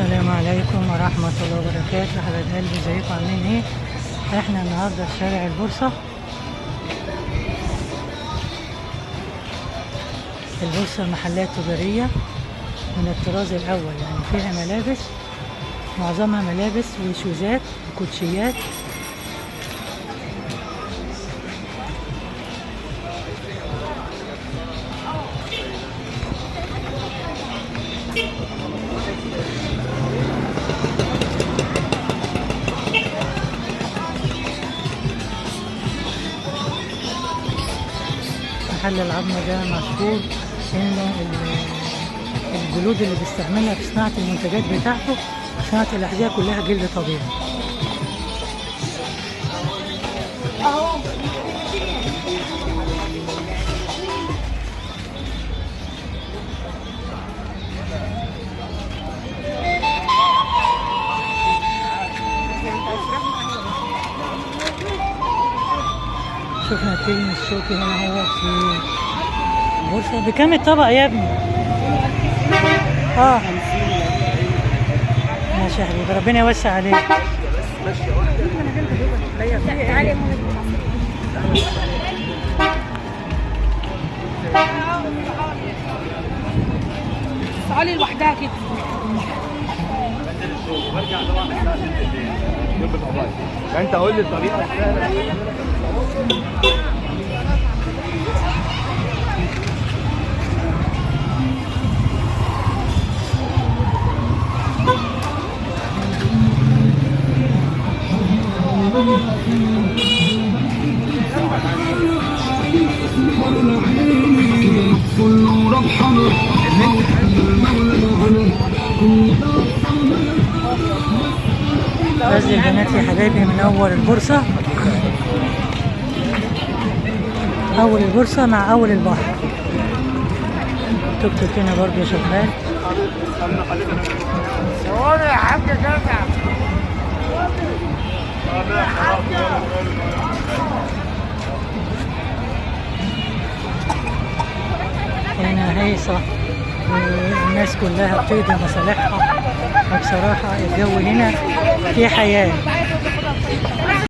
السلام عليكم ورحمة الله وبركاته. حبايب قلبي، ازيكم عاملين ايه؟ احنا النهارده في شارع البورصة. البورصة محلات تجارية من الطراز الأول، يعني فيها ملابس، معظمها ملابس وشوزات وكوتشيات. محل العظمة ده مشهور انه الجلود اللي بيستعملها في صناعة المنتجات بتاعته، صناعة الأحذية، كلها جلد طبيعي. شفنا التين الشوكي هنا هو في البورصة. بكام الطبق يا ابني؟ ماشي يا حبيبي، ربنا يوسع عليك. تعالي لوحدها كده. انت قول لي الطريقة. غزل البنات يا حبايبي من اول البورصة، اول البورصة مع اول البحر. توك توك هنا برضه شغال. يا حاج جدع. هنا هيصة والناس كلها بتقضي مصالحها، وبصراحة الجو هنا في حياة.